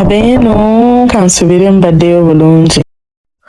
Abeeno kansubire mbaddeyo bulungi.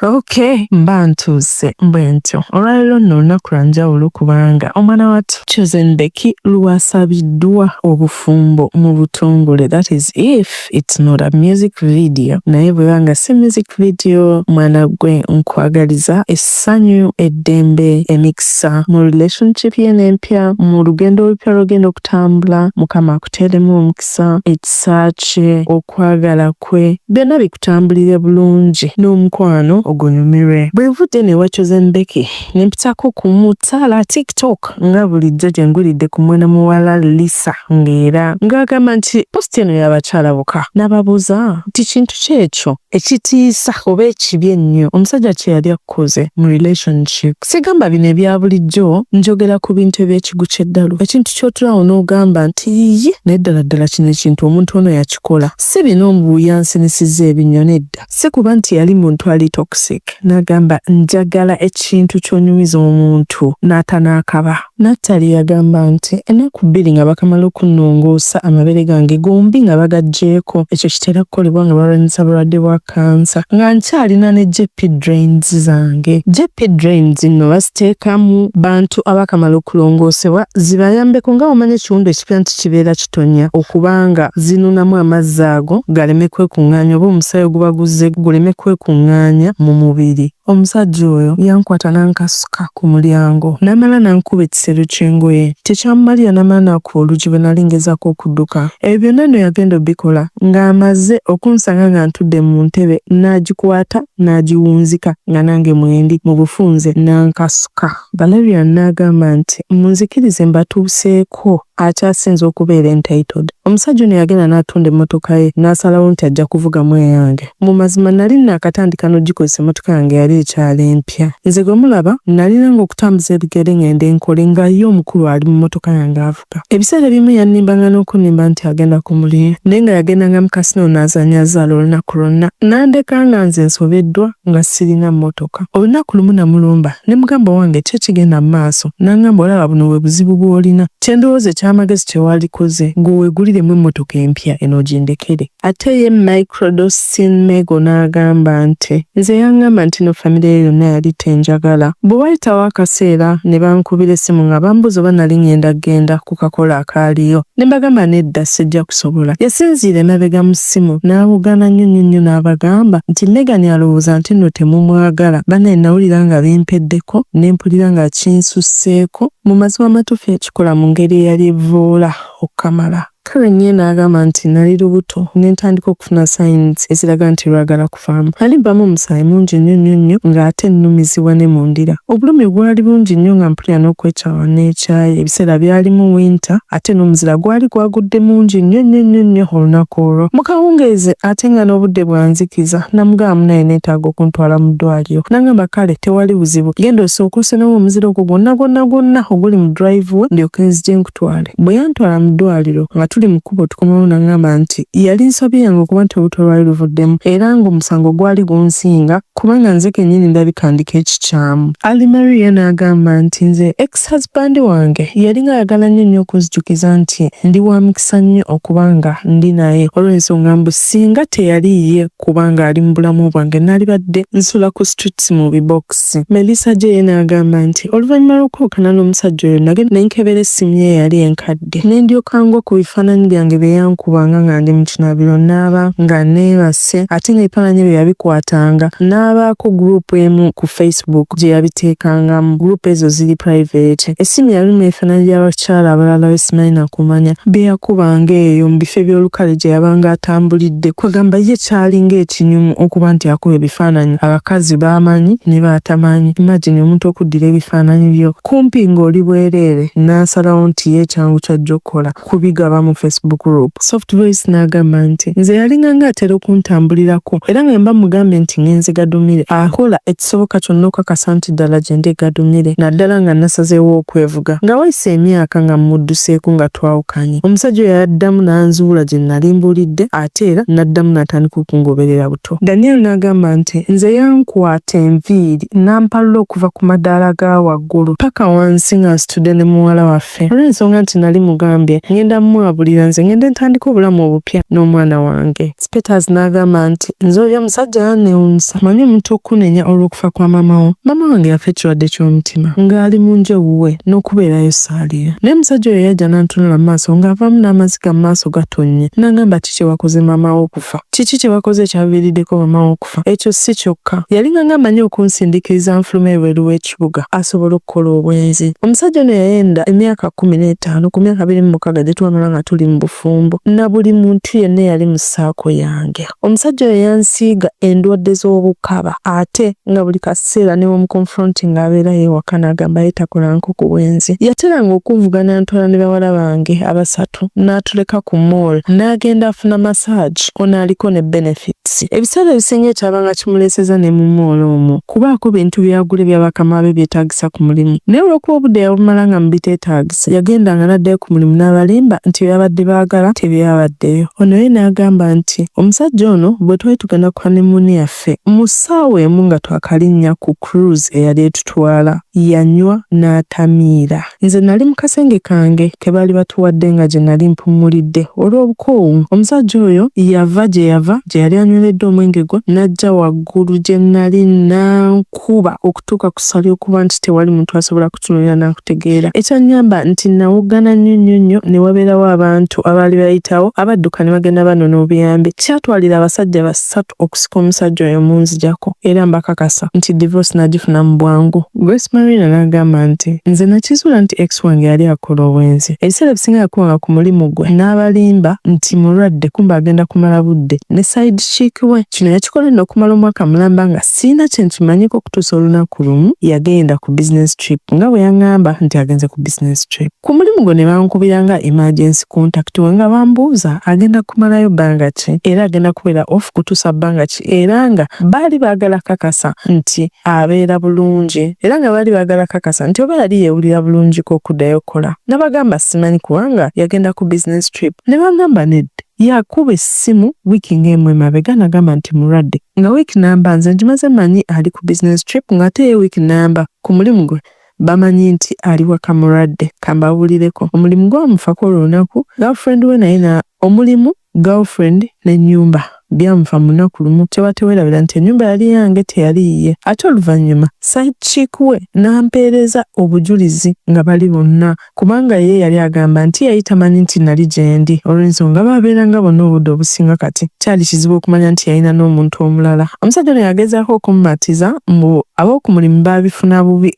Okay, mba ntuuse bwe ntyo. Olwaleero nno olunaku lwa njawulo kubanga omwana wattu Chosen Becky lwasabiddwa obufumbo mu butongole. That is if it's not a music video. Naye bweba nga si music video, mwana gwe nkwagaliza essanyu, eddembe, emikisa mu relationship ye n'empya, mu lugendo olupya lw'ogenda okutambula. Mukama akuteeremu omukisa, ekisa kye, okwagala kwe, byonna bikutambulire bulungi n'omukwano ogunyumirwe. Bwe nvudde ne wa Chosen Becky ne mpitako ku mutaala TikTok nga bulijjo gye ngulidde ku mwana muwala Lisa, ng'era ng'agamba nti post eno y'abakyala bokka. N'ababuuza nti kintu ki ekyo ekitiisa oba ekibi ennyo omusajja kye yali akukoze mu relationship. Sigamba bino ebya bulijjo, njogera ku bintu eby'ekigu ky'eddalu, ekintu ky'otulawo n'ogamba nti ye naye ddala ddala kino ekintu omuntu ono yakikola. Si bino mbu yansinisizza ebinnyo, nedda, si kuba nti yali muntu ali toxic. N'agamba, njagala ekintu ky'onyumiza omuntu n'atanaakaba. Natalie yagamba nti ennaku 2 nga bakamala okunnongoosa amabeere gange gombi nga bagaggyeeko, ekyo kitera kukolebwa nga balwanyisa bulwadde bwa kansa, nga nkyalina ne JP drains zange. JP drains nno baziteekamu bantu abakamala okulongoosebwa zibayambeko, nga omanyi ekiwundu ekipya nti kibeera kitonya, okubanga zinuunamu amazzi ago galeme kwekuŋŋaanya oba omusaayi oguba guzze guleme kwekuŋŋaanya mu mubiri. Omusajja oyo yankwata n'ankasuka ku mulyango, n'amala n'ankuba ekisero ky'engoye. Tekyamumalira, n'amala n'akuba oluggi bwe nali ngezaako okudduka. Ebyo byonna nno yagenda obbikola ng'amaze okunsanga nga ntudde mu ntebe, n'agikwata n'agiwunzika nga nange mwendi mu bufunze, n'ankasuka. Valerian n'agamba nti munzikirize mbatuuseeko akyasinze okubeera entitled. Omusajja ono yagenda n'atunda emmotoka ye, n'asalawo nti ajja kuvugamu eyange. Mu mazima nali naakatandika n'ogikozesa, emmotoka yange yali ekyali mpya. Nze gwe mulaba nalinanga okutambuza ebigere ngende nkole, nga ye omukulu ali mu mmotoka yange avuga. Ebiseera ebimu yannimbanga n'okunnimba nti agenda ku mulimu, naye nga yagendanga mu kasino n'azannya zaala olunaku lwonna, n'andeka nga nze nsobeddwa nga sirina mmotoka. Olunaku lumu namulumba ne mugamba, wange ki ekigenda mu maaso? N'angamba, olaba buno bwe buzibu bw'olina, kye ndowooza eky'amagezi kye waalikoze ng'oweeguliremu emmotoka empya eno ogindekere. Ate ye Microdosin Mego n'agamba nti nze yaŋŋamba nti no famire ye yonna yali tenjagala. Bwe wayitawo akaseera ne bankubira essimu nga bambuuza oba nali ŋŋenda kugenda ku kakolo akaaliyo, ne mbagamba nedda, sijja kusobola. Yasinziira emabega mu ssimu n'awogana nnyo nnyo nnyo n'abagamba nti Megan alowooza nti nno temumwagala. Bannaye nawulira nga bimpeddeko, ne mpulira nga kinsusseeko. Mu mazima amatuufu yakikola mu ngeri eyali evvoola okukamala. Karen ye n'agamba nti nali lubuto ne ntandika okufuna signs eziraga nti lwagala kuvaamu. Nali nvaamu omusaayi mungi nnyo nnyo nnyo, ng'ate nnumizibwa ne mu ndira. Obulumi bwali bungi nnyo nga mpulira n'okwekyawa n'ekyayi. Ebiseera byalimu winter, ate n'omuzira gwali gwagudde mungi nnyo nnyo nnyo nnyo olunaku olwo. Mu kawungeezi ate nga n'obudde bwanzikiza, namugamba, munaye neetaaga okuntwala mu ddwaliro. N'angamba, kale tewali buzibu, genda osooke osenewo omuzira ogwo gwonna gwonna gwonna oguli mu driveway ndyoke nzije nkutwale. Bwe yantwala mu ddwaliro, nga tuli mu kkubo tukomawo, n'aŋŋamba nti yali nsobi yange okuba nti olubuto lwali luvuddemu, era ng'omusango gwali gunsinga kubanga nze kennyini ndabika ndiko ekikyamu. Ali Maria n'agamba nti nze ex husband wange yalinga ayagala nnyo nnyo okunzijukiza nti ndi wa mukisa nnyo okuba nga ndi naye, olw'ensonga mbu singa teyali ye kubanga ali mu bulamu bwange naalibadde nsula ku streets mu bibokisi. Melissa J ye n'agamba nti oluvannyuma lw'okwawukana n'omusajja oyo, nagenda ne nkebera essimu ye eyali enkadde, ne ndyoka ngwa ku bifaananyi byange bye yankubanga nga ndi mu kinaabiro naaba nga neebase, ate ng'ebifaananyi ebyo yabikwatanga n'abaako group emu ku Facebook gye yabiteekangamu. Group ezo ziri private. Essimu yalimu ebifaananyi by'abakyala abalala be simanyi nakumanya bye yakubanga eyo mu bifo eby'olukale gye yabanga atambulidde. Kwegamba ye kyalinga ekinyumu okuba nti akuba ebifaananyi abakazi b'amanyi ne b'atamanyi. Imagine omuntu okuddira ebifaananyi byo kumpi ng'oli bwereere, n'asalawo nti ye ekyangu ky'ajja okukola kubigaba mu Facebook group. Soft Voice n'agamba nti nze yalinga ng'atera okuntambulirako, era nga mba mugambye nti ngenze Gadumire, akola ekisoboka kyonna okukakasa nti ddala gye ndi Gadumire, naddala nga nasazeewo okwevuga. Nga wayise emyaka nga mmudduseeko nga twawukanye, omusajja oyo yaddamu n'anzuula gye nali mbulidde, ate era n'addamu n'atandika okungoberera buto. Daniel n'agamba nti nze yankwata enviiri n'ampalula okuva ku madaala ga waggulu paka wansi nga nsitudde ne muwala waffe, olw'ensonga nti nali mugambye ngenda mmwabulira. Mbabuulira, nze ngende ntandika obulamu obupya n'omwana wange. Peters n'agamba nti, Nze oyo omusajja yanneewuunyisa. Omanyi omuntu okukunenya olw'okufa kwa maama wo? Maama wange yafa ekirwadde ky'omutima ng'ali mu nju ewuwe n'okubeerayo saaliyo. Naye omusajja oyo yajja n'antunula mu maaso ng'avaamu n'amaziga mu maaso gatonnye n'angamba, Ki kye wakoze maama wo okufa? Kiki kye wakoze ekyaviiriddeko maama wo okufa? Ekyo si kyokka. Yalinga ng'amanyi okunsindiikiriza nfulume ebweru w'ekibuga asobole okukola obwenzi. Omusajja ono yayenda emyaka 15 ku myaka 26 gye twamala nga tuli mu bufumbo na buli muntu yenna eyali mu ssaako yange. Omusajja oyo yansiiga endwadde z'obukaba ate nga buli kaseera ne bw'omukonfrontinga abeera yeewaka n'agamba ye takola nko ku bwenzi. Yateranga okunvuga n'antwala ne bawala bange abasatu n'atuleka ku mall n'agenda afuna massage ono aliko ne benefits. Ebiseera ebisinga ekyabanga kimuleeseza ne mu mall omwo kubaako bintu by'agula ebya bakama be byetaagisa ku mulimu. Naye olw'okuba obudde yabumala nga mu biteetaagisa, yagendanga n'addayo ku mulimu n'abalimba nti bye babadde baagala tebyabaddeyo. Ono ye n'agamba nti, Omusajja ono bwe twali tugenda ku honeymoon yaffe, mu ssaawa emu nga twakalinnya ku cruise eyali etutwala, yanywa n'atamiira. Nze nali mu kasenge kange ke baali batuwadde nga gye nali mpummulidde olw'obukoowu. Omusajja oyo yava gye yava gye yali anyweredde omwenge gwe n'ajja waggulu gye nali n'ankuba okutuuka ku ssa ly'okuba nti tewali muntu asobola kutunuulira n'akutegeera. Ekyannyamba nti nawoggana nnyo nnyo nnyo ne wabeerawo abantu abaali bayitawo abadduka ne bagenda banona obuyambi. Kyatwalira abasajja basatu okusika omusajja oyo omunzigyako era mbakakasa nti divorce nagifuna mu bwangu. Grace Marina n'agamba nti, Nze nakizuula nti ex wange yali akola obwenzi. Ebiseera ebisinga yakubanga ku mulimu gwe n'abalimba nti mulwadde kumbe agenda kumala budde ne side chick we. Kino yakikola nno okumala omwaka mulamba nga sirina kye nkimanyiiko okutuusa olunaku lumu yagenda ku business trip nga bwe yang'amba nti agenze ku business trip. Ku mulimu gwe ne bankubira nga emergency contact we nga bambuuza agenda kumalayo bbanga ki era agenda kubeera off kutuusa bbanga ki era nga baali baagala kakasa nti abeera bulungi era nga baali baagala kakasa nti oba yali yeewulira bulungiko okuddayo okukola. Nabagamba simanyi kubanga yagenda ku business trip ne bangamba nedda. Yakuba essimu wiiki ng'emu emabega n'agamba nti mulwadde nga wiiki namba nze ngimaze mmanyi ali ku business trip ng'ate ye wiiki namba ku mulimu gwe bamanyi nti ali waka mulwadde. Kambabuulireko omulimu gwamufako olwo olunaku girlfriend we naye na omulimu girlfriend n'ennyumba byamufa mu lunaku lumu. Kyeba teweerabira nti ennyumba yali yange teyali yiye. Ate oluvannyuma side chick we n'ampeereza obujulizi nga bali bonna kubanga ye yali agamba nti yali tamanyi nti nali gye ndi olw'ensonga baabeeranga bonna obudde obusinga kati kyali kizibu okumanya nti yalina n'omuntu omulala. Omusajja ono yagezaako okummatiza mbu ab'oku mulimu baabifuna bubi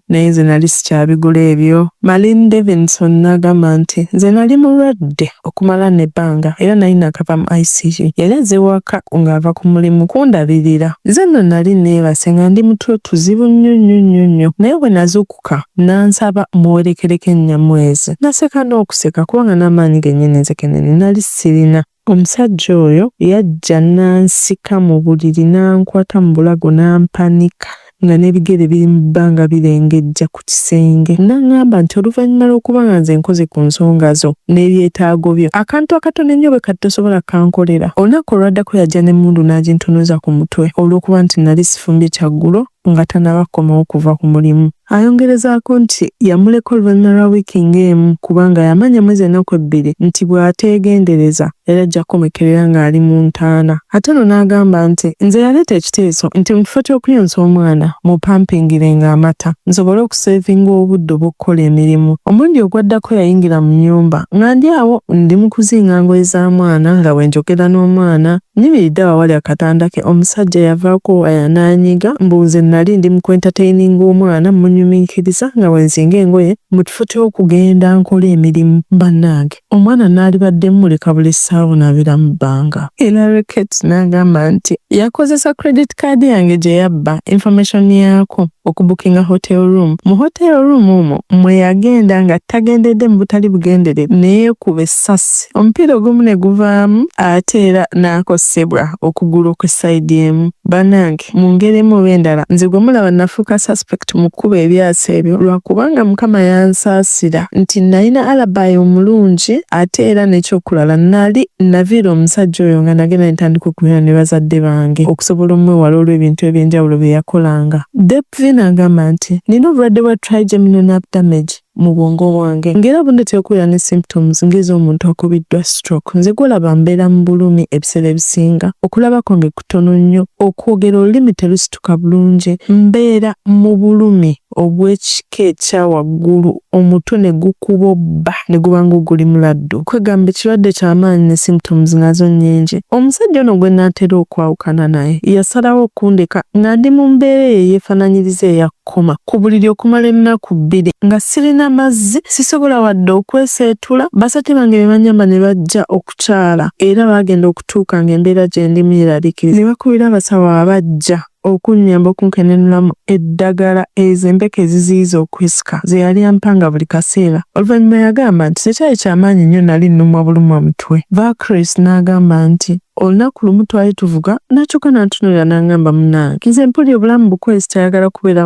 naye nze nali sikyabigula ebyo. Marlene Davidson n'agamba nti nze nali mulwadde okumala n'ebbanga era nali nakava mu ICU. Yali azze waka ng'ava ku mulimu kundabirira. Nze nno nali neebase nga ndi mu tulo tuzibu nnyo nnyo nnyo nnyo naye bwe nazuukuka n'ansaba mmuwerekereko ennyamwezi. Naseka n'okuseka kubanga n'amaanyi gennyini nze kennyini nali sirina. Omusajja oyo yajja n'ansika mu buliri n'ankwata mu bulago n'ampanika nga n'ebigere biri mu bbanga birengejja ku kisenge. N'aŋŋamba nti oluvannyuma lw'okuba nga nze nkoze ku nsonga zo n'ebyetaago byo, akantu akatono ennyo bwe kati tosobola kukankolera. Olunaku olwaddako yajja n'emmundu n'agintunuza ku mutwe olw'okuba nti nali sifumbye kyaggulo nga tannaba kukomawo kuva ku mulimu. Ayongerezaako nti yamuleka oluvannyuma lwa wiiki ng'emu kubanga yamanya mwezi ennaku ebbiri nti bw'ateegendereza era ajja kukomekkerera ng'ali mu ntaana. Ate ono n'agamba nti, Nze yaleeta ekiteeso nti mu kifo ky'okuyonsa omwana mupampingirenga amata nsobole okuseevinga obudde obw'okukola emirimu. Omulundi ogwaddako yayingira mu nnyumba nga ndi awo ndi mu kuzinga ngoye za mwana nga bwe njogera n'omwana. Nnyimiridde awo awali akatanda ke, omusajja yavaako waya n'anyiga mbu nze nnali ndi mu kwentateyininga omwana mmunyumiikiriza nga bwe nzinga engoye mu kifo ky'okugenda nkole emirimu. Bannange omwana naalibadde mmuleka bulesi awo n'abeera mu bbanga. Hillary Cates n'agamba nti, Yakozesa credit card yange gye yabba information yaako okubukinga hotel room. Mu hotel room omwo mwe yagenda nga tagendedde mu butali bugenderevu ne yeekuba essasi omupiira ogumu ne guvaamu ate era n'akosebwa okugulu okw'essayidi emu. Bannange mu ngeri emu oba endala nze gwe mulaba nafuuka suspect mu kkuba ebyasa ebyo lwakubanga Mukama yansaasira nti nalina alibi omulungi ate era n'ekyokulala nali naviira omusajja oyo nga nagenda ne ntandika okubeera ne bazadde bange okusobola omwewala olw'ebintu eby'enjawulo bye yakolanga. Deb Vina agamba nti, Nina obulwadde bwa trigeminal nerve damage. mu bwongo bwange ng'era bundetera okubeera ne symptoms ng'ez'omuntu akubiddwa stroke. Nze gw'olaba mbeera mu bulumi ebiseera ebisinga, okulaba kwange kutono nnyo, okwogera olulimi telusituka bulungi, mbeera mu bulumi obw'ekika ekya waggulu, omutwe ne gukubobba ne guba ng'oguli mu laddu. Kwegamba ekirwadde kya maanyi ne symptoms nazo nnyingi. Omusajja ono gwe nnaatera okwawukana naye yasalawo okundeka nga ndi mu mbeera eyo eyeefaanaanyiriza eya kkoma ku buliri okumala ennaku bbiri nga sirina mazzi, sisobola wadde okweseetula. Basajja bange be bannyamba ne bajja okukyala era baagenda okutuuka ng'embeera gye ndimu yeeraliikiriza ne bakubira abasawo abajja okunnyamba okunkenenulamu eddagala ezo empeke eziziyiza okwesika ze yali ampanga buli kaseera. Oluvannyuma yagamba nti tekyali kya maanyi nnyo nali nnumwa bulumwa mutwe. Vachris n'agamba nti, Olunaku lumu twali tuvuga n'akyuka n'antunuulira n'angamba munnange nze mpulira obulamu bukoye sikyayagala kubeera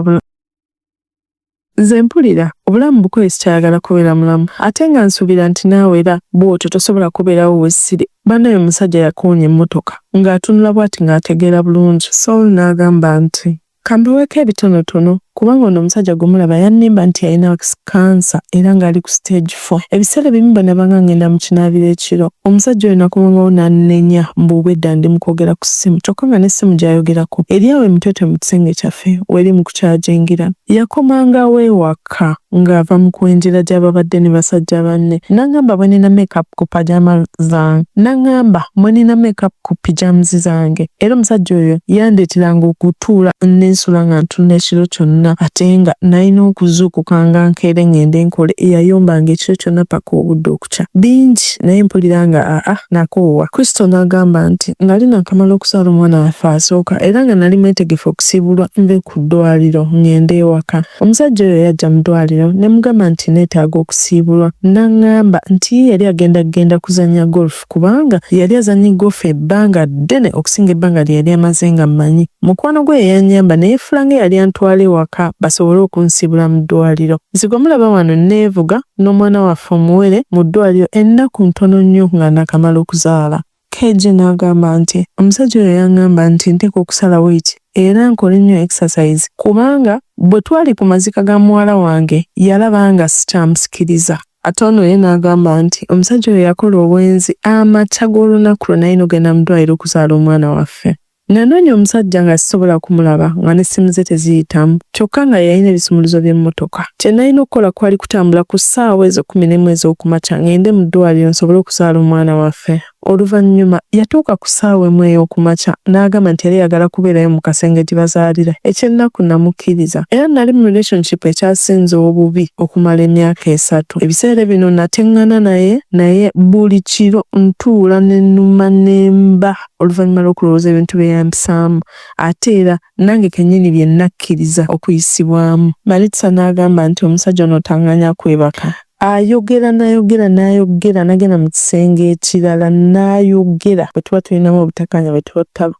Nze mpulira obulamu bukoye sikyayagala kubeera mulamu ate nga nsuubira nti naawe era bw'otyo tosobola kubeerawo we siri. Bannaye omusajja yakoonya emmotoka ng'atunula bw'ati ng'ategeera bulungi. Saul n'agamba nti, Ka mbiweeko ebitonotono kubanga ono omusajja gwe mulaba yannimba nti yalina kkansa era ng'ali ku siteegi fo. Ebiseera ebimu bwe nabanga ng'enda mu kinaabiro ekiro, omusajja oyo nakomangawo n'annenya mbu obwedda ndi mu kwogera ku ssimu kyokka nga n'essimu gy'ayogerako eri awo emitwetwe mu kisenge kyaffe w'eri mu kukyajingira. Yakomangawo ewaka ng'ava mu kwenjera gy'ababadde ne basajja banne n'angamba bwe nnina makeup ku pajama zange n'angamba mwe nnina makeup ku pyjamas zange era omusajja oyo yandeeteranga okutuula ne nsula nga ntunula ekiro kyonna ate nga nalina okuzuukuka nga nkeere ngende nkole eyayombanga ekiro kyonna paka obudde okukya bingi naye mpulira nga aa nakoowa. Crystal n'agamba nti nali nakamala okuzaala omwana waffe asooka era nga nali mwetegefu okusiibulwa nve ku ddwaliro ngende ewaka. Omusajja oyo yajja mu ddwaliro ne mugamba nti neetaaga okusiibulwa n'angamba nti ye yali agenda kugenda kuzannya golf kubanga yali azannye ggoofu ebbanga ddene okusinga ebbanga lye yali amaze nga mmanyi. Mukwano gwe ye yannyamba ne yeefuula ng'eyali antwala ewaka basobole okunsiibula mu ddwaaliro. Nze gwe mulaba wano nneevuga n'omwana waffe omuwere mu ddwaaliro ennaku ntono nnyo nga naakamala okuzaala. KG n'agamba nti, Omusajja oyo yang'amba nti nteekwa okusalawo eki era nkole nnyo exercise kubanga bwe twali ku mazika ga muwala wange yalaba nga sikyamusikiriza. Ate ono ye n'agamba nti, Omusajja oyo yakola obwenzi amakya g'olunaku lwe nalina okugenda mu ddwaaliro okuzaala omwana waffe. Nanoonya omusajja nga sisobola kumulaba nga n'essimu ze teziyitamu kyokka nga yalina ebisumuluzo by'emmotoka. Kye nalina okukola kwali kutambula ku ssaawa ezo 11 ez'oku makya ng'ende mu ddwaaliro nsobole okuzaala omwana waffe. Oluvannyuma yatuuka ku ssaawa emu ey'oku makya n'agamba nti yali ayagala kubeerayo mu kasenge gye bazaalira. Eky'ennaku namukkiriza era nali mu relationship ekyasinze obubi okumala emyaka esatu. Ebiseera bino nateŋŋana naye naye buli kiro ntuula ne nnuma ne mba oluvannyuma lw'okulowooza ebintu bye yampisaamu ate era nange kennyini bye nnakkiriza okuyisibwamu. Maritza n'agamba nti omusajja ono tanganya kwebaka. Ayogera n'ayogera n'ayogera n'agenda mu kisenge ekirala n'ayogera. Bwe tuba tulinamu obutakkaanya bwe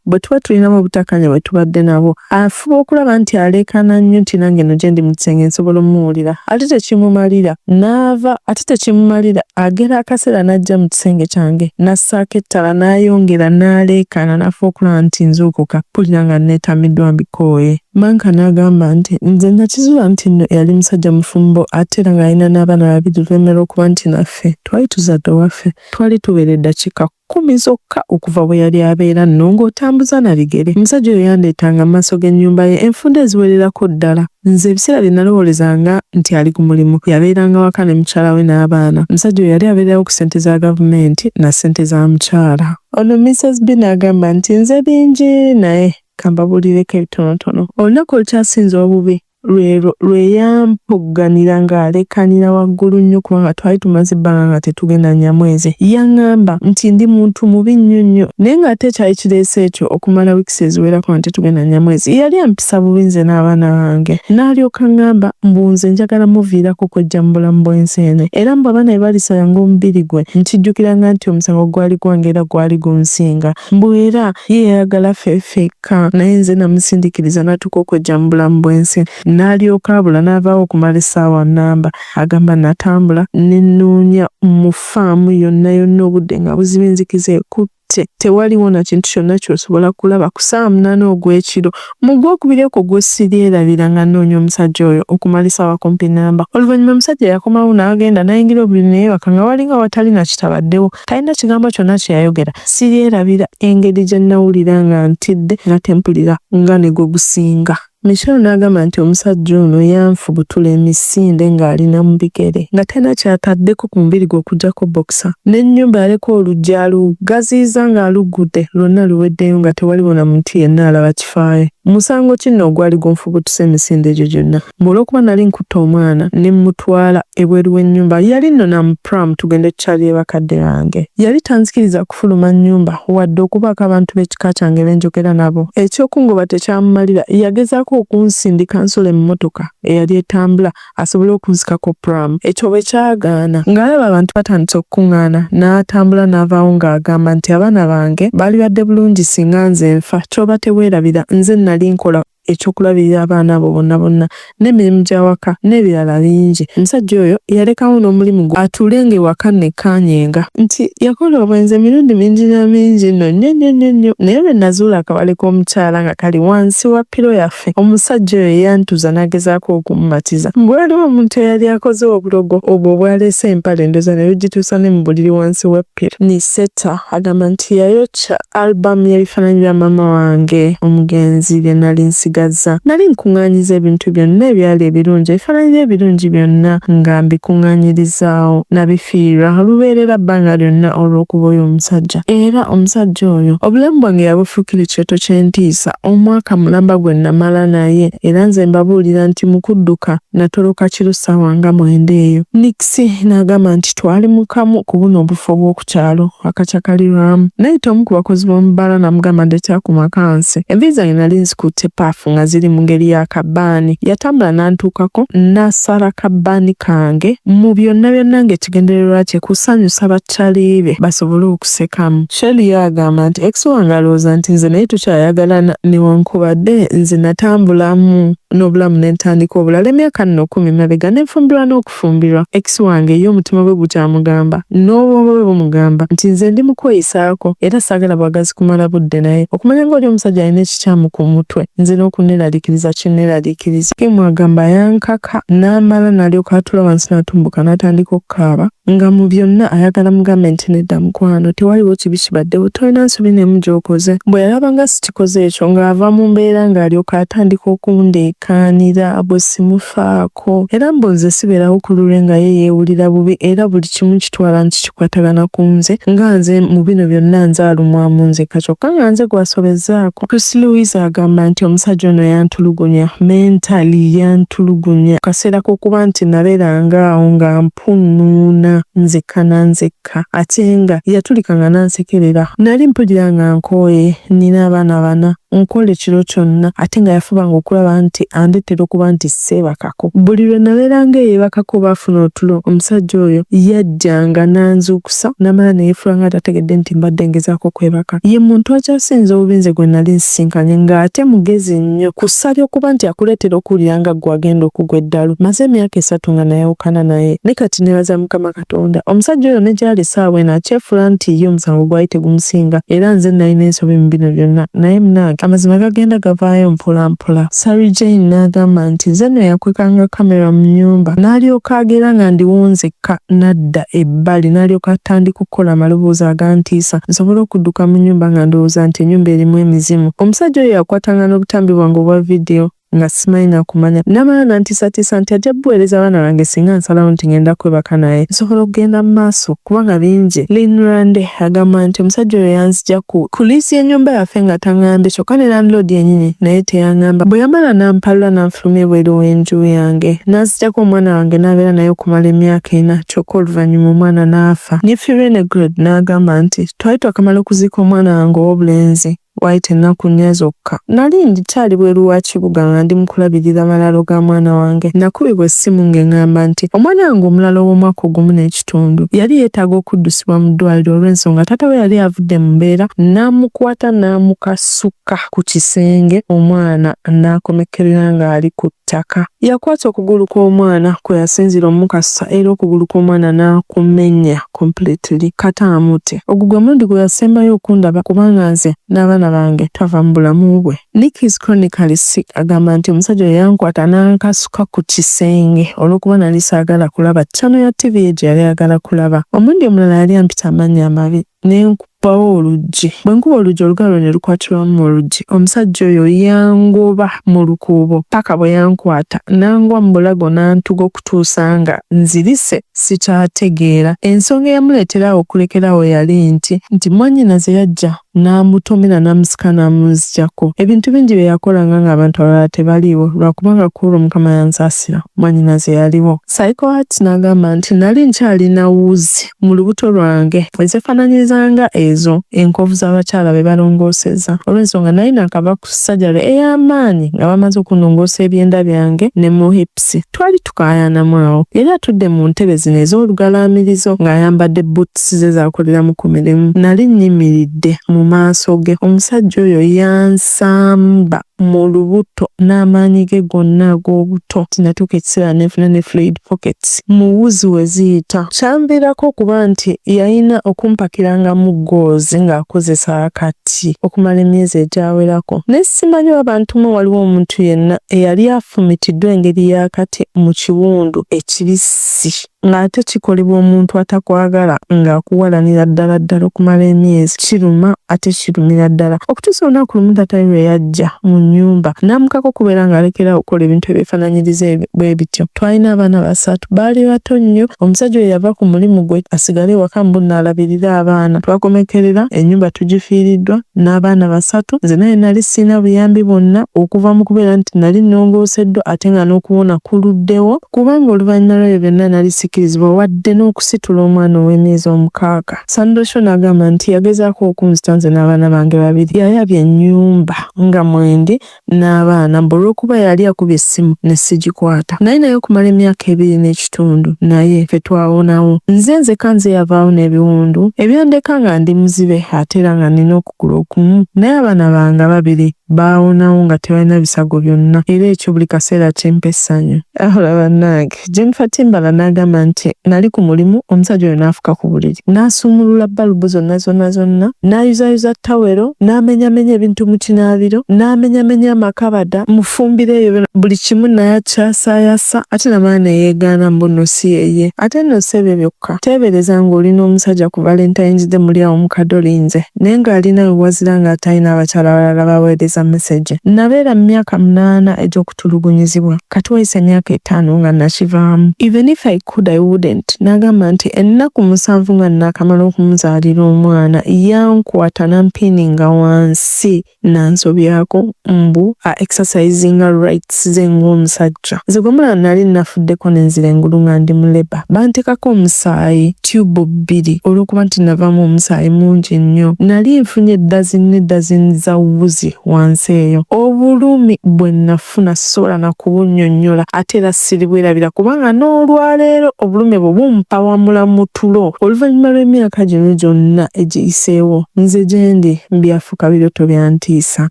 bwe tuba tulinamu obutakkaanya bwe tubadde nabwo, afuba okulaba nti aleekaana nnyo nti nange eno gye ndi mu kisenge nsobola omuwulira. Ate tekimumalira n'ava ate tekimumalira agera akaseera n'ajja mu kisenge kyange n'assaako ettala n'ayongera n'aleekaana n'afuba okulaba nti nzuukuka mpulira nga nneetamiddwa mbikooye. Manka n'agamba nti, Nze nakizuula nti nno yali musajja mufumbo ate era ng'alina n'abaana babiri oluvannyuma lw'okuba nti naffe twali tuzadde owaffe. Twali tuwera eddakiika kkumi zokka okuva we yali abeera nno ng'otambuza na bigere. Omusajja oyo yandeetanga mu maaso g'ennyumba ye enfunda eziwererako ddala. Nze ebiseera bye nalowoolezanga nti ali ku mulimu, yabeeranga waka ne mukyala we n'abaana. Omusajja oyo yali abeererawo ku ssente za gavumenti na ssente za mukyala. Ono Misus Bina agamba nti, Nze bingi naye ka mbabuulireko ebitonotono. Olunaku olukyasinze obubi lwe lwe yampogganira ng'aleekaanira waggulu nnyo kubanga twali tumaze ebbanga nga tetugenda Nyamwezi. Yaŋŋamba nti ndi muntu mubi nnyo nnyo naye ng'ate ekyali kireese ekyo okumala wiikisi eziwerako nga tetugenda Nyamwezi yali ampisa bubi nze n'abaana bange. N'alyoka aŋŋamba mbu nze njagala muviirako kweggya mu bulamu bw'ensi eno era mbu abaana bwe balisayanga omubiri gwe nkijjukiranga nti omusango gwali gwange era gwali gunsinga mbu era ye yayagala ffe ffekka naye nze namusindikiriza n'atuuka okwejja mu bulamu bw'ensi n'alyoka abula n'avaawo okumala essaawa nnamba. Agamba natambula ne nnoonya mu ffaamu yonna yonna obudde nga buzibye enzikiza ekutte. Ng'ate tewaliwo na kintu kyonna ky'osobola kulaba ku ssaawa 8 ogw'ekiro. Mu Gwokubiri okwo gwe siryerabira nga nnoonya omusajja oyo okumala essaawa kumpi nnamba. Oluvannyuma omusajja yakomawo n'agenda n'ayingira obuliri ne yeebaka nga walinga awatali na kitabaddewo. Talina kigambo kyonna kye yayogera. Siryerabira engeri gye nnawulira nga ntidde nga tempulira nga ne gwe gusinga. Michelle n'agamba nti omusajja ono yanfubutula emisinde ng'ali na mu bigere nga talina ky'ataddeko ku mubiri gwe okuggyako boxer. N'ennyumba yaleka oluggi alugaziyiza ng'aluggudde lwonna luweddeyo nga tewaliwo na muntu yenna alaba kifaayo. Musango ki nno ogwali gunfubutuse emisinde egyo gyonna? Mbu olw'okuba nali nkutte omwana ne mmutwala ebweru w'ennyumba. Yali nno na mu pram tugende tukyalire bakadde bange. Yali tanzikiriza kufuluma nnyumba wadde okubaako abantu b'ekika kyange be njogera nabo. Eky'okungoba tekyamumalira, yagezaako okunsindika nsule mu mmotoka eyali etambula asobole okunsikako pram. Ekyo bwe kyagaana, ng'alaba abantu batandise okukung'aana, n'atambula n'avaawo ng'agamba nti abaana bange baalibadde bulungi singa nze nfa. Ky'oba teweerabira nze nnali nkola eky'okulabirira abaana abo bonna bonna n'emirimu gy'awaka n'ebirala bingi. Omusajja oyo yalekawo n'omulimu gwe atuulenga ewaka nnekkaanyenga. Nti yakola obwenzi emirundi mingi na mingi nno nnyo nnyo nnyo nnyo. Naye lwe nazuula akawale k'omukyala nga kali wansi wa ppiro yaffe, omusajja oyo yantuuza n'agezaako okummatiza. Mbu waliwo omuntu eyali akoze obulogo obwo obwaleese empale ndowooza ne bugituusa ne mu buliri wansi wa ppiro. Niseta agamba nti yayokya Album y'ebifaananyi bya maama wange omugenzi bye nali nsigazza. Nali nkuŋŋaanyiza ebintu byonna ebyali ebirungi, ebifaananyi bye ebirungi byonna nga mbikuŋŋaanyirizaawo. Nabifiirwa lubeerera bbanga lyonna olw'okuba oyo omusajja. Era omusajja oyo obulamu bwange yabufuukira ekyoto ky'entiisa omwaka mulamba gwe namala naye. Era nze mbabuulira nti mu kudduka natoloka kiro ssaawa nga 9 eyo. Nixie n'agamba nti twali mu kamu ku buno obufo obw'oku kyalo akacakalirwamu. Nayita omu ku bakozi b'omu bbaala n'amugamba ndeetera ku makansi. Enviiri zange nali nzikutte paafu nga ziri mu ngeri ya kabbaani. Yatambula n'antuukako n'asala kabbaani kange mu byonna byonna ng'ekigendererwa kye kusanyusa baccali be basobole okusekamu. Shelly ye agamba nti, Ex wange alowooza nti nze naye tukyayagalana newankubadde nze natambulamu n'obulamu ne ntandika obulala emyaka nno kkumi emabega ne nfumbirwa n'okufumbirwa. Fumbirwa. Ex wange ye omutima gwe gukyamugamba n'obwongo bwe bumugamba nti nze ndi mu kweyisaako era saagala bwagazi kumala budde naye. Okumanya ng'oli omusajja alina ekikyamu ku mutwe nze n'okunneeraliikiriza kinneeraliikiriza. Kim agamba yankaka n'amala n'alyoka atuula wansi n'atumbuka n'atandika okukaaba nga mu byonna ayagala mugambe nti nedda mukwano tewaliwo kibi kibaddewo tolina nsobi n'emu gy'okoze. Bwe yalaba nga sikikoze ekyo ng'ava mu mbeera ng'alyoka atandika okundeekaanira bwe simufaako. Ko era mbu nze sibeerawo ku lulwe nga ye yeewulira bubi era buli kimu nkitwala nti kikwatagana ku nze nga nze mu bino byonna nze alumwamu nzekka kyokka nga nze gw'asobezzaako. Chris Louise agamba nti omusajja ono yantulugunya mentally yantulugunya ku kaseera k'okuba nti nabeeranga awo nga mpunnuuna nzekka na nzekka ate nga yatulikanga n'ansekerera. Nali mpulira nga nkooye, nnina abaana bana. Nkola ekiro kyonna ate nga yafubanga okulaba nti andeetera okuba nti seebakako. Buli lwe nabeeranga eyeebakako oba afuna otulo, omusajja oyo yajjanga n'anzuukusa n'amala ne yeefuula ng'atategedde nti mbadde ngezaako kwebaka. Ye muntu akyasinze obubi nze gwe nali nsisinkanye ng'ate mugezi nnyo ku ssa ly'okuba nti akuleetera okuwulira nga ggwe agenda okugwa eddalu. Mmaze emyaka esatu nga nayawukana naye ne kati neebaza Mukama Katonda. Omusajja oyo ne gy'ali essaawa eno akyefuula nti ye omusango gwali tegumusinga era nze nnalina ensobi mu bino byonna. Naye munnange amazima gagenda gavaayo mpola mpola. Sarah Jane n'agamba nti, Nze nno yakwekanga kkamera mu nnyumba n'alyoka agera nga ndiwo nzekka n'adda ebbali n'alyoka atandika okukola amaloboozi agantiisa nsobole okudduka mu nnyumba nga ndowooza nti ennyumba erimu emizimu. Omusajja oyo yakwatanga n'obutambi bwange obwa vidiyo. nga simanyi na kumanya. N'amala n'antiisatiisa nti ajja buweereza abaana bange singa nsalawo nti ng'enda kwebaka naye. Nsobola okugenda mu maaso kubanga bingi. Lynn Rande agamba nti omusajja oyo yanzigya ku ku liizi y'ennyumba yaffe nga tang'ambye kyokka ne landiroodi yennyini naye teyang'amba. Bwe yamala n'ampalula n'anfulumya ebweru w'enju yange n'anzigyako omwana wange n'abeera naye okumala emyaka ena kyokka oluvannyuma omwana n'afa. Nephew Renegred n'agamba nti, Twali twakamala okuziika omwana wange ow'obulenzi. Waayita ennaku nnya zokka. Nali nkyali bweru wa kibuga nga ndi mu kulabirira malaalo ga mwana wange. Nakubibwa essimu ng'eŋŋamba nti omwana wange omulala ow'omwaka ogumu n'ekitundu yali yeetaaga okuddusibwa mu ddwaaliro olw'ensonga taata we yali avudde mu mbeera n'amukwata n'amukasuka ku kisenge omwana n'akomekkerera ng'ali ku ttaka. Yakwata okugulu kw'omwana kwe yasinziira omukasusa era okugulu kw'omwana n'akumenya completely kata amute. Ogwo gwe mulundi gwe yasembayo okundaba kubanga nze n'abaana bange twava mu bulamu bwe. Nick is chronically sick agamba nti omusajja oyo yankwata n'ankasuka ku kisenge olw'okuba nali saagala kulaba channel ya ttivi ye gye yali ayagala kulaba. Omulundi omulala yali ampita amannya amabi ne nkubawo oluggi. Bwe nkuba oluggi olugalo lwe ne lukwatirwamu mu luggi. Omusajja oyo yangoba mu lukuubo paka bwe yankwata n'angwa mu bulago n'antuga okutuusa nga nzirise sikyategeera. Ensonga eyamuleetera awo okulekera awo yali nti nti mwannyinaze yajja n'amutomera n'amusika n'amunzigyako. Ebintu bingi bye yakolanga ng'abantu abalala tebaliiwo lwakubanga ku olwo Mukama yansaasira mwannyinaze yaliwo. Psycho Heart n'agamba nti nali nkyalina wuzi mu lubuto lwange ezeefaanaanyiriza nga ezo enkovu z'abakyala be balongooseza olw'ensonga nali naakava ku sajale ey'amaanyi nga bamaze okunnongoosa ebyenda byange ne mu hips. Twali tukaayanamu awo. Yali atudde mu ntebe zino ez'olugalaamirizo ng'ayambadde boots ze z'akoleramu ku mirimu. Nali nnyimiridde mu maaso ge. Omusajja oyo yansamba mu lubuto n'amaanyi ge gonna ag'obuto nti natuuka ekiseera ne nfuna ne fluid pockets mu wuzi we ziyita. Kyanviirako okuba nti yalina okumpakirangamu ggoozi ng'akozesa akati okumala emyezi egyawerako. Ne simanyi oba bantu mmwe waliwo omuntu yenna eyali afumitiddwa engeri y'akati mu kiwundu ekibisi ng'ate kikolebwa omuntu atakwagala ng'akuwalanira ddala ddala okumala emyezi. Kiruma ate kirumira ddala okutuusa olunaku lumu taata we lwe yajja mu nnyumba n'amukaka okubeera ng'alekera okukola ebintu ebyefaanaanyiriza bwe bityo. Twalina abaana basatu, baali bato nnyo. Omusajja oyo yava ku mulimu gwe asigale ewaka mbu nno alabirire abaana. Twakomekkerera ennyumba tugifiiriddwa n'abaana basatu. Nze naye nali sirina buyambi bwonna okuva mu kubeera nti nali nnongooseddwa ate nga n'okuwona kuluddewo kubanga oluvannyuma lw'ebyo byonna nali sikkirizibwa wadde n'okusitula omwana ow'emyezi 6. Sandosho n'agamba nti yagezaako okunzita nze n'abaana bange babiri. Yayabya ennyumba nga mwendi n'abaana mbu olw'okuba yali akubye essimu ne sigikwata. Nali naye okumala emyaka ebiri n'ekitundu naye ffe twawonawo. Nze nzekka nze yavaawo n'ebiwundu ebyandeka nga ndi muzibe ate era nga nnina okugulu okumu naye abaana bange ababiri baawonawo nga tebalina bisago byonna era ekyo buli kaseera kimpa essanyu. Ahola bannange. Jennifer Timbala n'agamba nti nali ku mulimu omusajja oyo n'afuka ku buliri n'asumulula balubu zonna zonna zonna n'ayuzayuza tawero n'amenyamenya ebintu mu kinaabiro n'amenyamenya amakabada mu ffumbiro eyo buli kimu nayakyasayasa ate namala ne yeegaana mbu nno si yeye. Ate nno si ebyo byokka, teebereza ng'oli n'omusajja ku Valentine's Day muli awo mukadolinze naye ng'ali nawe wazira ng'atalina abakyala balala b'aweereza mesegi. Nabeera mu myaka munaana egy'okutulugunyizibwa kati wayise emyaka etaano nga nakivaamu. Even if I could I wouldn't. N'agamba nti ennaku 7 nga naakamala okumuzaalira omwana yankwata n'ampiininga wansi n'ansobyako mbu a exercisinga rights ze ng'omusajja. Nze gwe mulaba nali nafuddeko ne nzira engulu nga ndi mu labour. Banteekako omusaayi tube bbiri olw'okuba nti navaamu omusaayi mungi nnyo. Nali nfunye dozen ne dozen za wuzi wansi eyo. Obulumi bwe nafuna sisobola na kubunnyonnyola ate era siribwerabira kubanga n'olwaleero obulumi obwo bumpawamula mu tulo. Oluvannyuma lw'emyaka gino gyonna egiyiseewo nze gye ndi byafuuka birooto bya ntiisa.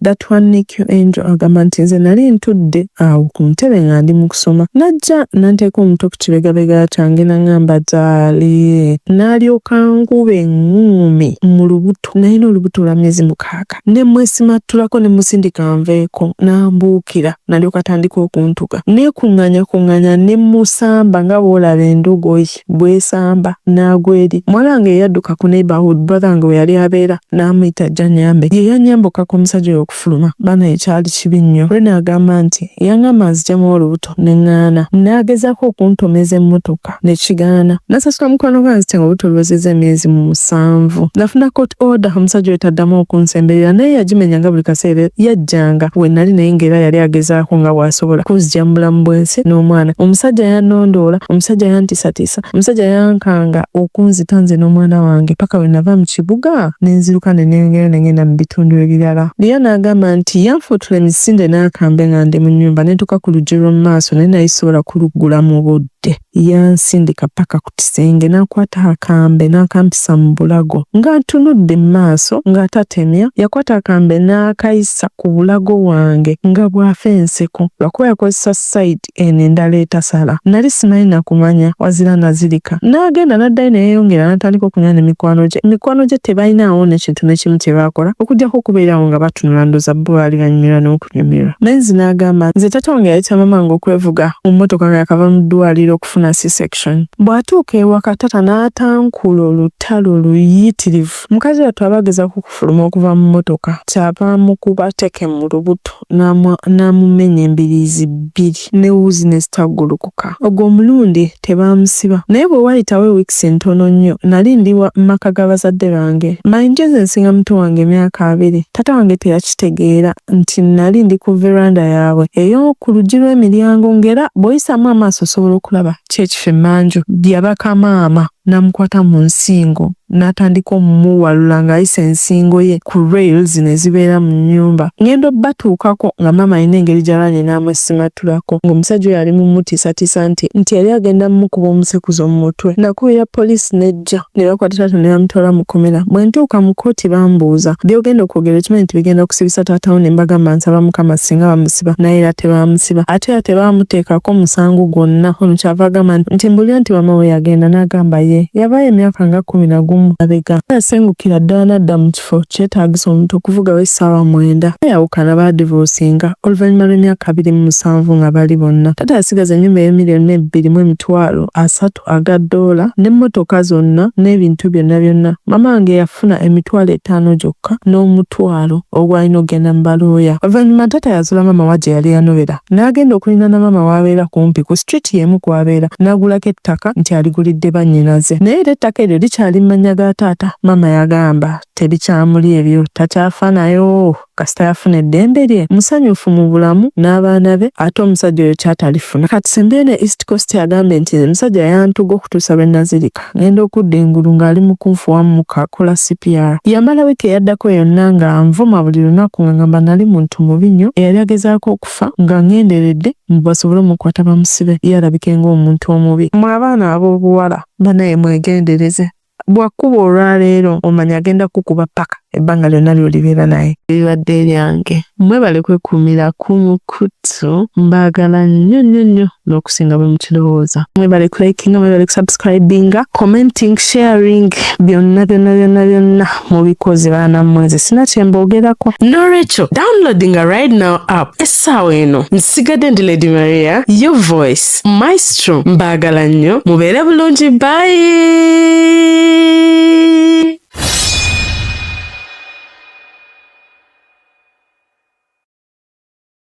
That one NICU Angel agamba nti nze nali ntudde awo ku ntebe nga ndi mu kusoma n'ajja n'anteeka omutwe ku kibegabega kyange n'aŋŋamba darling n'alyoka ankuba eŋŋuumi mu lubuto. Nalina olubuto lwa myezi 6 ne mmwesimattulako ne mmusindika nveeko n'ambuukira n'alyoka atandika okuntuga. Neekuŋŋaanyakuŋŋaanya ne mmusamba nga bw'olaba endogoyi bw'esamba n'agwa eri. Muwala wange ye yadduka ku neighbourhood brother wange we yali abeera n'amuyita ajje annyambe. Ye yannyamba okukaka omusajja oyo okufuluma. Bannaye kyali kibi nnyo. Rene agamba nti yangamba nzigyemu olubuto ne ŋŋaana. N'agezaako okuntomeza emmotoka ne kigaana. Nasasula mukwano gwe anzite ng'olubuto luwezezza emyezi 7. Nafuna court order omusajja oyo taddamu okunsemberera naye yagimenya nga buli kaseera. Yajjanga we nali naye ng'era yali agezaako nga bw'asobola kunzigya mu bulamu bw'ensi n'omwana. Omusajja yannondoola, omusajja yantiisatiisa, omusajja yankanga okunzita nze n'omwana wange paka lwe nava mu kibuga ne nziruka ne neyongerayo ne ngenda mu bitundu ebirala. Leah n'agamba nti, Yanfuutula emisinde n'akambe nga ndi mu nnyumba ne ntuuka ku luggi lw'omu maaso naye nali sisobola kuluggula mu budde. Yansindika paka ku kisenge n'akwata akambe n'akampisa mu bulago nga ntunudde mu maaso ng'atatemya. Yakwata akambe n'akayisa ku bulago bwange nga bw'afa enseko lwakuba yakozesa sayidi eno endala etasala. Nali simanyi na kumanya wazira nazirika. N'agenda n'addayo ne yeeyongera n'atandika okunywa ne mikwano gye. Mikwano gye tebalinaawo n'ekintu n'ekimu kye baakola okuggyako okubeera awo nga batunula ndowooza bo baali banyumirwa n'okunyumirwa. Menzi n'agamba, Nze taata wange yayita maama wange okwevuga mu mmotoka nga yakava mu ddwaaliro okufuna C-section. Bw'atuuka ewaka taata n'atankula olutalo luyitirivu. Mukazi wattu aba agezaako okufuluma okuva mu mmotoka ky'ava amukuba tteke mu lubuto n'amumenya embiriizi bbiri ne wuzi ne zitaggulukuka. Ogwo omulundi tebaamusiba. Naye bwe waayitawo weeks ntono nnyo nali ndi wa maka ga bazadde bange. Mayinja nze nsinga muto wange emyaka abiri. Taata wange teyakitegeera nti nali ndi ku veranda yaabwe ey'oku luggi lw'emiryango ng'era bw'oyisaamu amaaso osobola okulaba ki ekifo emmanju. Yabaka maama n'amukwata mu nsingo n'atandika omuwalula ng'ayisa ensingo ye ku rail zino ezibeera mu nnyumba. Ngenda obbatuukako nga maama alina engeri gy'alwanye n'amwesimattulako ng'omusajja oyo ali mu mutiisatiisa nti nti yali agenda mmukuba omusekuzo mu mutwe. Nakubira poliisi n'ejja ne bakwata taata ne bamutwala mu kkomera. Bwe ntuuka mu kkooti bambuuza, by'ogenda okwogera okimanyi nti bigenda kusibisa taata wo ne mbagamba nsaba Mukama singa bamusiba naye era tebaamusiba ate era tebaamuteekako musango gwonna. Ono ky'ava agamba nti mbulira nti wamma we yagenda n'agamba ye yavaayo emyaka nga 11 mabega. Yasengukira ddala n'adda mu kifo kyetaagisa omuntu okuvugawo essaawa mwenda. Baayawukana, baadivoosinga, oluvannyuma lw'emyaka 27 nga bali bonna. Taata yasigaza ennyumba ey'emiliyoni ebbiri mu emitwalo asatu aga ddoola n'emmotoka zonna n'ebintu byonna byonna. Maama wange yafuna emitwalo etaano gyokka n'omutwalo ogwalina okugenda mu balooya. Oluvannyuma taata yazuula maama wa gye yali yanobera n'agenda okulinaana maama w'abeera kumpi ku street y'emu kw'abeera n'agulako ettaka nti aligulidde bannyinaze. Naye era ettaka eryo likyali mu mannya ga taata. Maama yagamba tebikyamuli ebyo takyafa nayo. Kasita yafuna eddembe lye, musanyufu mu bulamu n'abaana be ate omusajja oyo kyatalifuna. Kati sembyeyo ne East Coast agambye nti omusajja yantuga okutuusa lwe nazirika. Ngenda okudda engulu ng'ali mu kunfuwamu mukka akola CPR. Yamala wiiki eyaddako yonna ng'anvuma buli lunaku ng'angamba nali muntu mubi nnyo eyali agezaako okufa nga ngenderedde mbu basobole omukwata bamusibe ye alabike ng'omuntu omubi. Mwe abaana ab'obuwala banaye mwegendereze. Bw'akukuba olwaleero omanya agenda kukukuba ppaka ebbanga lyonna ly'olibeera naye. Ebibadde ebyange. Mwebale kwekuumira ku mukutu. Mbaagala nnyo nnyo nnyo n'okusinga bwe mukirowooza. Mwebale kulikinga, mwebale kusubscribinga, commenting, sharing, byonna byonna byonna byonna mubikoze baana mmwe nze sina kye mboogerako. N'olwekyo downloadinga right now app essaawa eno. Nsigadde ndi Lady Maria, your voice. Maestro mbaagala nnyo mubeere bulungi bye.